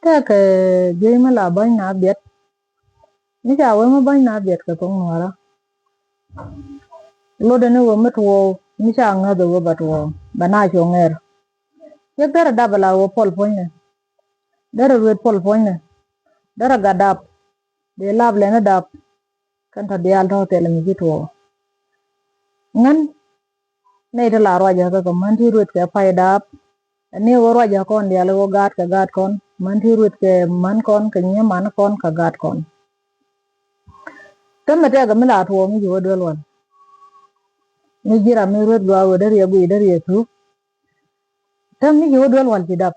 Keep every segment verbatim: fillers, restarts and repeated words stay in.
Tɛkɛ juey mi la bäny na biɛt. Mi ca wee mi bäny na biɛt kɛ thoŋ nuɔrä. Lotdɛ ni wee mi tuɔɔk mi ca ŋäth ɛ wee bɛ tuɔɔk bɛ na cuɔ ŋɛr. Ciek derɛ dap ala wee pɔl puɔ̱nynɛ. Derɛ ruet pɔl puɔ̱nynɛ. Derɛ gat dap. Dee lap lɛn dap. Kɛn tɔ diaal tɔ thilɛ mi ci tuɔɔk. Ŋän nɛy ti la ruacä kɛ kɛ män ti ruet kɛ pay dap. Ɛn ni ɣöö ruacä kɔn diaal ɣöö gaat kɛ gaat kɔn, män ti ruet kɛ män kɔn, kɛ nyiee man kɔn, kɛ gaat kɔn. Tämɛ tɛkɛ mi la tuɔɔk mi ci wä duel wal. Mi ji̱ ram mi ruet gɔaa ɣöö dee riɛ guiy dee riɛ thuk. Täm mi ci wä duel wal ci dap.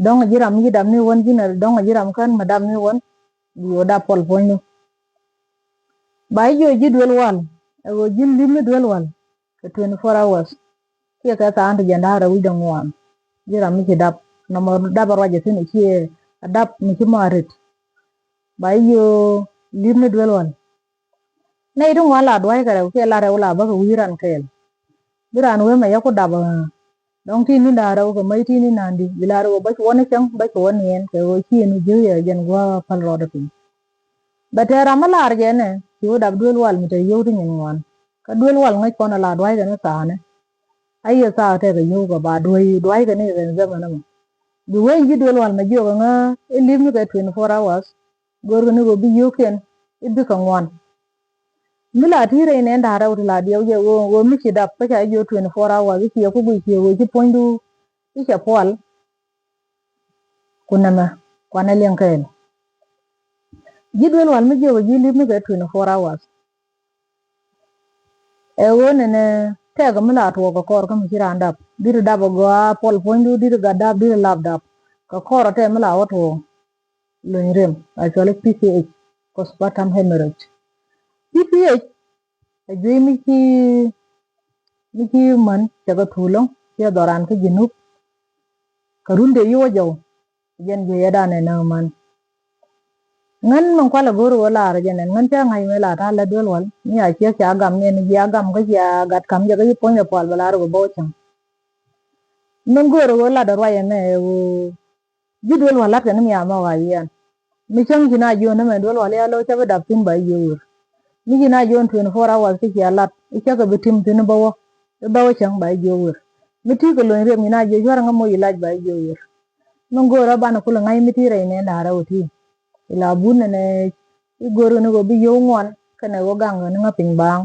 Dɔ̱ŋ ji̱ ram mi ci dap ni wän ji̱n ɛ dɔ̱ŋ ji̱ ram kän mi dap ni wän. Bi wä dap pɔl puɔ̱nydu. Ba ji̱ jiö ji̱ duel wal ɛ ɣöö ji̱n li̱p ni duel wal kɛ twenty four hours. Kiɛ kɛ tha̱a̱ŋ ti jiɛn da̱a̱r rɛw wi̱cdɛ ŋuan. Ji̱ ram mi ci dap nɔmɔ dap a ruacɛ thi̱n ɛ ciɛ a dap mi ci ma rit. Ba ji̱ jiö li̱p ni duel wal. Nɛy ti ŋuan la dua̱ckɛ rɛw kiɛ la rɛw la bäkɛ wi̱i̱ ran kɛɛl. Bi raan wee mɛ yɛ ku dap ɛ ɣa̱a̱. Dɔ̱ŋ ti ni da̱a̱r rɛw kɛ mäc ti ni na̱a̱ŋdi bi la rɛw bä ci wä ni cäŋ bä ci wä niɛn kɛ ɣöö ci ni ji̱ yɛ jɛn gua̱a̱k päl rɔɔdɛ piny. Bɛ tɛɛr ram mi laar jɛ nɛ ci wä dap duel wal mi te yio̱w ti nyin ŋuan. Kä duel wal ŋäc kɔn ala dua̱ckɛ ni tha̱a̱ŋni. A yɛ thaak tɛkɛ yio̱w kɛ ba duäc dua̱ckɛ ni kɛ zaman ɛmɔ. Bi wee ji̱ duel wal mɛ jiök ɛŋä i̱ li̱p ni kɛ twenty four hours. Görkɛ ni ɣöö bi yio̱wkiɛn i̱ bikɛ ŋuan. Mi la ti rɛy nɛn da̱a̱r rɛw ti la diɛw jɛ ɣöö ɣöö mi ci dap kä ca jiök twenty four hours i̱ ciɛ ku guic ciɛ ɣöö ci puɔ̱nydu i̱ cɛ pual. Ku nɛmɛ kuanɛ liɛŋ kɛɛl. Ji̱ duel wal mi jiök ɛ ji̱ li̱p ni kɛ twenty four hours. Ɛ ɣöö nɛnɛ tɛkɛ mi la tuɔɔk kɛ kɔr kä mi ci raan dap. Di̱t dap ɛ gɔaa pɔl puɔ̱nydu di̱t gat dap di̱t lap dap. Kɛ kɔr ɛ tɛk mi la wä tuɔɔk. Lony rem a cuali P P H, postpartum hemorrhage. P P H ɛ juey mi ci mi ci män cɛ kɛ tuulä ciɛ dhɔran kä ji̱ nup. Kɛ run dee yi wä jɔw. Jɛn juey ɛ danɛ nä män. Ŋän min kualɛ go̱r wä lar jɛn ɛn ŋän cä ŋa̱c mi la ta̱a̱ lät duel wal mi a ciek ca gam ni ɛn ji̱ a gam kä cia gat kam jɛ kä ci puɔ̱nydɛ pual bɛ lar wä bä wä cäŋ. Min go̱r wä lat ruac ɛmɛ ɛ woo. Ji̱ duel wal latkɛ ni mi a mɔk a yiɛn. Mi cäŋ ci na jiön ni mɛ duel wal ya lo̱ cä bi dap thi̱n ba jiök wer. Mi ci na jiön twenty four hours kä cia lat i̱ cä kɛ bi tim thi̱n bä wä i̱ bä wä cäŋ ba jiök wer. Mi ti kɛ lony riɛm ci na jiök cuarɛ ŋä moc ilac ba jiök wer. Mi go̱o̱rä banɛ kulɛ ŋa̱c mi ti rɛy nɛn da̱rä wä ti. Ila bun nɛnɛ i̱ go̱o̱rä ni kɛ bi yio̱w ŋuan kɛnɛ wä gaŋ kɛ ni ŋä piny baaŋ.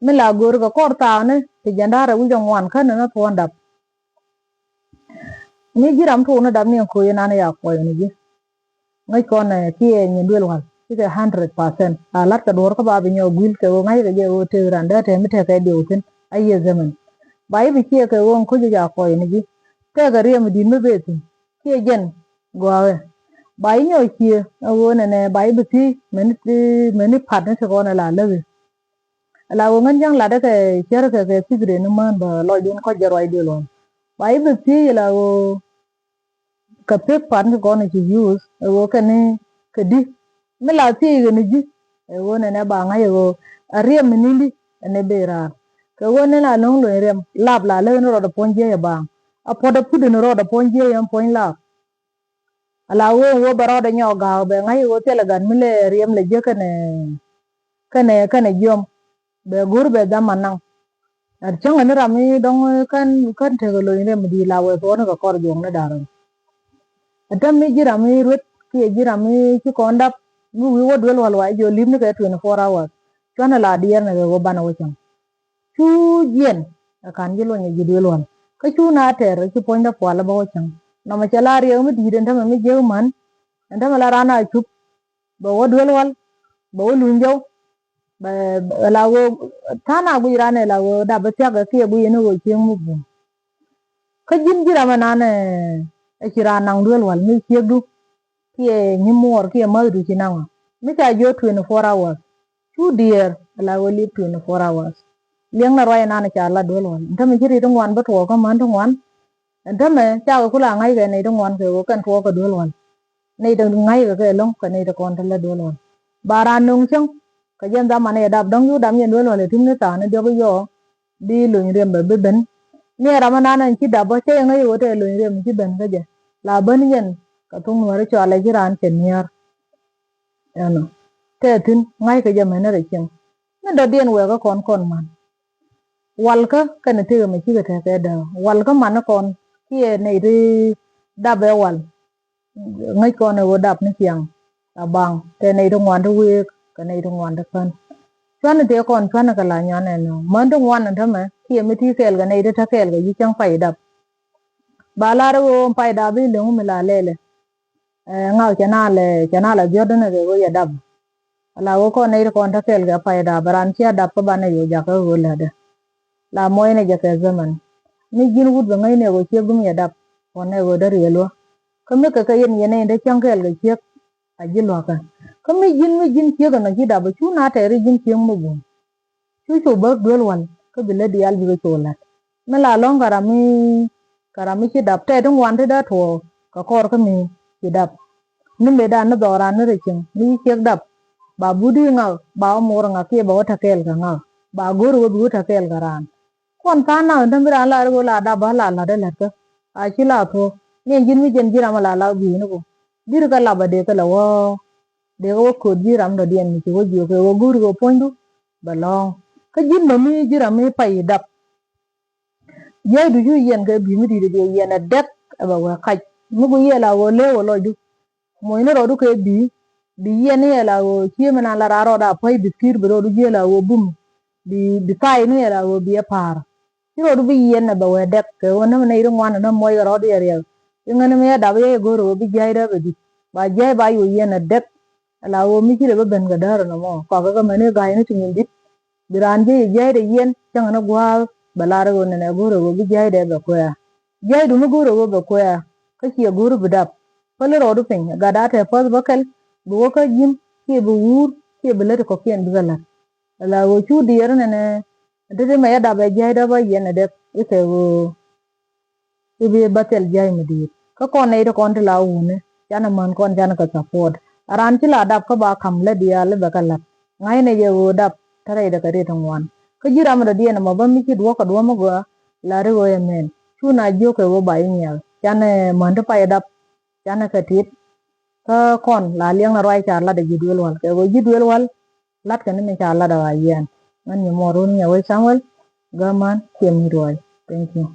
Mi la go̱o̱rä kɛ kɔr thaakni ti jɛn da̱rä wi̱c ɛ ŋuan känɛ ni thuɔ̱ɔ̱n dap. Mi ji̱ ram tuun ni dap ni ɛn ko̱o̱c ɛnan ya kuɔy ni ji̱. Ŋäc kɔn ɛ kiɛ nyin duel wal cikɛ hundred percent. A la̱t kɛ duɔ̱ɔ̱r kä ba bi nyɔk guil kɛ ɣöö ŋa̱ckɛ jɛ ɣöö tëë ran dee tɛm mi tɛkɛ diɛw thi̱n a yiëë zaman. Ba i̱ bi ciɛ kɛ ɣöö ɛn ko̱c ɛ ya kuɔy ni ji̱. Tɛkɛ riɛm di̱t mi bee thi̱n kiɛ jɛn gɔaaɛ. Ba i̱ nyɔk cië ɛ ɣöö nɛnɛ ba i̱ bi thiec mɛni mɛni pat ni ti kɔn ɛ la läk i̱. Ala ɣöö ŋän cäŋ latdä kɛ cärkɛ kɛ secret ni mään bä lɔcdun kɔc jɛ ruacdun luɔ̱n. Ba i̱ bi thiec ala ɣöö kɛ pek pat ni kɔn ci use ɛ ɣöö kɛn ni kɛ di. Mi la thiec kɛ ni ji̱ ɛ ɣöö nɛnɛ ba ŋa̱c ɛ ɣöö a riɛm mi ni̱n di ɛn ɛ ben raar. Kɛ ɣöö nɛn a lo̱ŋ lo̱ny riɛm lap la lek ni rɔɔdɛ puɔ̱ny jiɛc ɛ baaŋ. A puɔ̱t a put in rɔɔdɛ puɔ̱ny jiɛc ɛn puɔ̱ny lap. Ala ɣöö ɣöö bɛ rɔɔdɛ nyɔk ga̱a̱k bɛ ŋa̱c ɣöö thilɛ gat mi lɛ riɛm lɛ jiäk kɛnɛ kɛnɛ kɛnɛ jiɔm. Bɛ go̱r bɛ dhaman naŋ. Gat cäŋ ni ram mi dɔ̱ŋ kän kän tekɛ lo̱ny riɛm mi di̱i̱t la wee thuɔ̱ɔ̱ni kɛ kɔr juɔ̱ŋni da̱rä. Ɛ täm mi ji̱ ram mi ruet kiɛ ji̱ ram mi ci kɔn dap mi wi̱i̱ wä duel wal wa i̱ jiɔ li̱pni kɛ twenty four hours. Cuanɛ la diɛɛr ni kɛ ɣöö banɛ wä cäŋ. Cu jiɛn ɛ ka̱n ji̱ luɔ̱nyɛ ji̱ duel wal kä cu na tɛr ci puɔ̱nydä pual bä wä cäŋ. Nɔmɔ cɛ la riɛk mi di̱i̱t ɛn tämɛ mi jiäk män ɛn tämɛ la raan a cup bɛ wä duel wal bɛ wä luny jɔw. Bɛ la wä ta̱a̱ na guic raan ɛ la wä dap bä thia̱k ɛ kiɛ guic ɛn ɣöö cieŋ mi bum. Kä ji̱n ji̱ ram ɛnan ɛ ci raan naŋ duel wal mi ciekdu kiɛ nyimuɔɔr kiɛ mäthdu ci naŋ ɔ mi ca jiö twenty four hours. Cu diɛɛr ala wä li̱p twenty four hours. Liɛŋnɛ ruac inan ca lat duel wal ɛn tämɛ ci ri ti ŋuan bä tuɔɔk kä män ti ŋuan. Ɛn tämɛ cakɛ kula ŋa̱ckɛ nɛy ti ŋuan kɛ ɣöö kɛn tuɔɔk kɛ duel wal. Nɛy ti ŋa̱ckɛ kɛ lo̱ŋ kɛ nɛy ti kɔn ti lat duel wal. Ba raan nöŋ cäŋ kɛ jɛn dhaman i̱ dap dɔ̱ŋ cu dam yɛn duel wal ɛ tim ni thaani diɔk i̱ yɔɔ. Bi lony riɛm bɛ bi ben. Ni ɛ ram inan ɛn ci dap bä cä yɛ ŋäc ɣöö tɛ lony riɛm ci ben kä jɛ. La bän yɛn kɛ thok Nuäri cɔalɛ ji̱ raan cɛ niɛɛr. Ɛnɔ tɛɛ thi̱n ŋa̱ckɛ jɛ mɛn rɛy cieŋ. Ni dɔ̱diɛn wɛɛkä kɔn kɔn man. Walkä kɛnɛ tëëkɛ mɛ cikɛ tekɛ dääk. Walkä man ni kɔn kiɛ nɛy ti dap ɛ wal. Ŋäc kɔn ɛ ɣöö dap ni ciaŋ a baŋ tɛ nɛy ti ŋuan ti wëëk kɛ nɛy ti ŋuan ti kän. Cuani tëë kɔn cuani kɛ la nyuan ɛnɔ män ti ŋuan ɛn tämɛ kiɛ mi ti kɛɛl kɛ nɛy ti te kɛɛl kɛ ji̱ cäŋ pay dap. Ba lar ɛ ɣöö pay dap i̱ leŋ mi la lɛlɛ. Ɛ ŋak cɛ na lɛ cɛ na lɛ biɔt ni kɛ ɣöö yɛ dap. Ala ɣöö kɔn nɛy ti kɔn te kɛɛl kɛ pay dap ran cia dap kä banɛ yo̱o̱ jakä ɣöö lätdɛ. La mɔcnɛ jɛ kɛ zaman. Mi ji̱n wut bɛ ŋäcnɛ ɣöö ciek gum yɛ dap kɔn nɛ ɣöö dee riɛl wä. Kä mi kɛ kɛ yɛn yɛn nɛy te cäŋ kɛɛl kɛ ciek a ji̱ lua̱kä. Kä mi ji̱n mi ji̱n ciek ɛnɔ ci dap cu na tɛɛri ji̱n ciek mi bum. Cu cu bäk duel wal kä bi lät diaal bikɛ cu la̱t. Mi la lɔ̱ŋ kɛ ram mi kɛ ram mi ci dap tɛɛt ti ŋuan ti dee tuɔɔk kɛ kɔr kä mi ci dap. Ni mëëdan ni dhɔran ni rɛy cieŋ mi ci ciek dap. Ba but di ŋak ba wä mor ŋak kiɛ ba wä te kɛɛl kɛ ŋak ba go̱r wä bi wä te kɛɛl kɛ raan. Kuɔn tha̱a̱ŋ nath in te mi raan lar i̱ ɣöö la dap bä la la̱t ɛ la̱tkä. A ci la thuɔ̱k ni ɛn ji̱n mi jɛn ji̱ ram ɛ la lak bi̱i̱ni ku di̱t kɛ lap ɛ dee kɛ lɛ wä. Dee kɛ wä kööt ji̱ ram dɔ̱diɛn mi ci wä jiök kɛ wä go̱o̱ri kɛ puɔ̱nydu bɛ lɔ̱ɔ̱ŋ. Kä ji̱n bä mi ji̱ ram mi pay i̱ dap. Jiäcdu cu yiɛn kɛ bi̱i̱ mi di̱i̱t ɛ dee yiɛn ɛ dɛk ɛ bɛ wee kac mi ku yiɛl a ɣöö lëë wä lɔcdu. Moc ni rɔɔdu kɛ bi̱i̱ bi yiɛn ni yɛ la ɣöö cie mi na la raa rɔɔd a puɔ̱c bi̱th ki̱i̱r bi rɔɔdu jiël a ɣöö bum. Bi bi thay ni yɛ la ɣöö bi ɛ pa̱a̱r. Ci rɔɔdu bi yiɛn ɛ bɛ wee dɛk kɛ ɣöö näm nɛy ri ŋuan ɛ näm muɔc kɛ rɔɔdu yɛ riɛl. Iŋäni mi yɛ dap yɛ go̱o̱r ɣöö bi jia̱cdä bɛ di̱t ba jia̱c ba yo̱o̱ yiɛn ɛ dɛk. Ɛ la ɣöö mi ci lɛ bä ben kɛ däär ɛnɔ mɔ kɔakɛ kɛ mɛni ga̱a̱cni ti nyin di̱t. Bi raan jiɛc jia̱cdɛ yiɛn cäŋɛ ni gua̱a̱th bɛ lar ɣöö nɛnɛ go̱o̱rɛ ɣöö bi jia̱cdɛ bɛ kuɛ̈ɛ̈. Jia̱cdu mi go̱o̱rɛ ɣöö bɛ kuɛ̈ɛ̈ kä ciɛ go̱o̱ri bi dap. Päli rɔɔdu piny gat a tɛ̈ päth bä kɛl bi wä kä ji̱n kiɛ bi wuur kiɛ bi lät kɔ̱kiɛn bikɛ la̱t. Ala ɣöö cu diɛɛr nɛnɛ dee ti mɛ yɛ dap ɛ jia̱cdä bä yiɛn ɛ dɛk i̱ kɛ ɣöö i̱ bi bä thil jia̱c mi di̱i̱t. Kä kɔn nɛy ti kɔn ti la wuni canɛ män kɔn canɛ kɛ support. A raan ci la dap kä ba ka̱m lät diaal i̱ bɛ kɛ la̱t. Ŋa̱cnɛ jɛ ɣöö dap te rɛydɛ kɛ riet ti ŋuan. Kä ji̱ ram mi dɔ̱diɛn ɛmɔ bä mi ci duɔ̱k kɛ duɔ̱m mi gɔaa la ri ɣöö ɛmɛn. Cu na jiök kɛ ɣöö ba i̱ nyiɛl canɛ män ti pay dap. Canɛ kɛ tit. Kä kɔn la liɛŋnɛ ruac ca lat ɛ ji̱ duël wal kɛ ɣöö ji̱ duël wal. Lat kɛ ni mi ca lat ɛ ɣaa yiɛn. Ŋän nyɛ muɔɔr wun nyɛ wec Samuel. Gämän ciɛ mi ruac. Thank you.